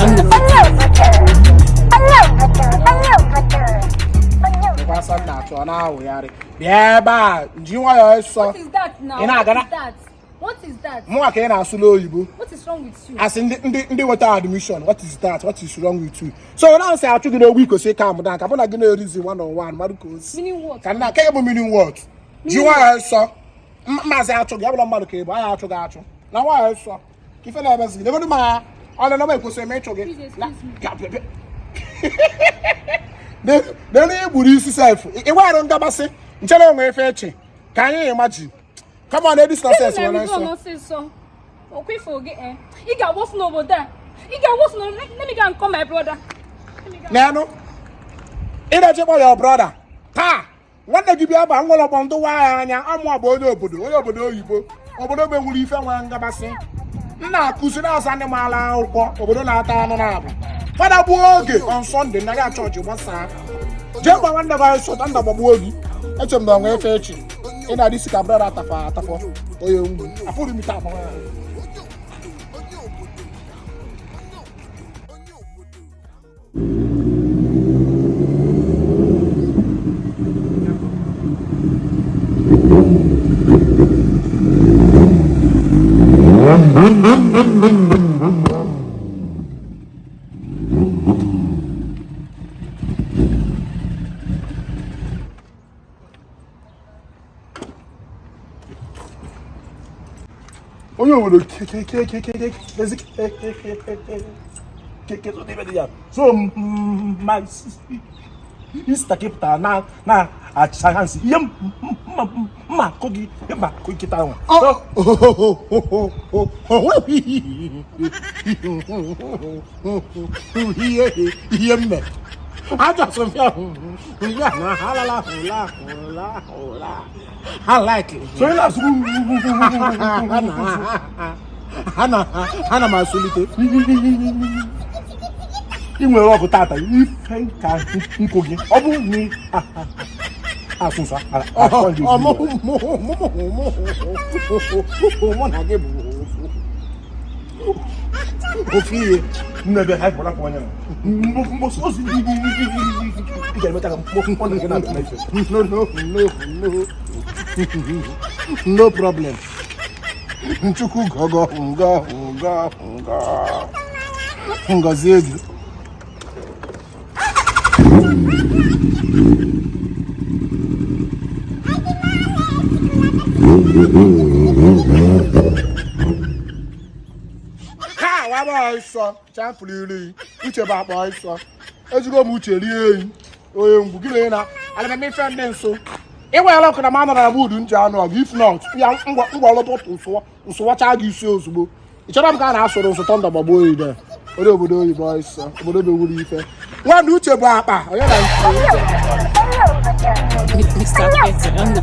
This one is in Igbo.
On the Kwasa m na-achọ ọ na-awụgharị bịa ebe a nji nwayọọ ịsọ. What is that now? Ị na-aga na- What is that? What is that? Mụnwa ka ị na-asụ n'oyibo. What is wrong with you? Asị ndị nweta admission, what is that? What is wrong with you? So na nsị achụ gị n'ogwu ikosi ka mụda ka mụ na gị na-erizi one on one mmadụ ka o si. Meaning what? Ka nna ka bụ meaning what? Ji nwayọọ ịsọ. Maazị achụ gị abụla mmadụ ka ị bụ anyị achụ gị achụ na nwayọọ ịsọ ka ife na-emezi gị negodu ma ọ na-eme ekwesịrị m ịchụ gị. Please excuse me. Bịa, bịa. N'elu igburu isi sef ị gwarụ ngabasị nchere onwe efe eche ka anyị imagine. Come on, this nonsense Gịnị nwere na-eme nsọ. ọsịsọ? Ọkwa ifo gị eh? Ị ga-awọsụ n'obodo a. Ị ga-awọsụ n'obodo. Let me go and call my brother. Let me go. N'anụ ị na-echekwa your brother taa nwanne gị bịa ba nwere ndụ wa ya anya amụ bụ onye obodo onye obodo oyibo obodo menwuru ife nwere ngabasị m na-akụzi na-asa ndị maara akwụkwọ obodo na-ata anụ na-abụ fada gbuo oge on Sunday na ga chọọchị gbasaa jee gba nwanne gị ọsọ na ndụ gbagbuo gị eche m na ọnwa efe echi ị na-adị isi ka brother atafọ atafọ onye mgbu afụrụ m ite akpa ya. Onye obodo so ma ista kịpụtara na na achịcha nsị ihe mma akụ gị mma akụ nkịta nwa ihe mme I like it. So ị na-asụ Ana m asụlite. Ị nwere ọgụ tata ife nka nkụ gị ọ bụrụ na asụ nsọ Mụ na gị bụ ofu ihe. Nnebe ha pụrụ anya mbosi ozi ị ga-emeta ka mkpọ gị na-abịa ife. No, no, no, no, no problem. Chukwu gọgọ ngọ ngọ ngọ ngọzie gị. Ha waba ọsọ chafụrụ iri uche bụ akpa ọsọ ejigo m uche rie eyi onye mgbu gị na onye na ala m ife ndị nso ịnweela ọkụ na m anọrọ na buudu nji anụ ọgụ if not ya ngwọrọ bọtụ nsụwacha gị isi ozugbo ị chọrọ m ka a na-asụrụ nsụ tọnda gbagbuo oyi de onye obodo oyibo ọsọ obodo bewuru ife nwanne uche bụ akpa onye na Mr. Petty on the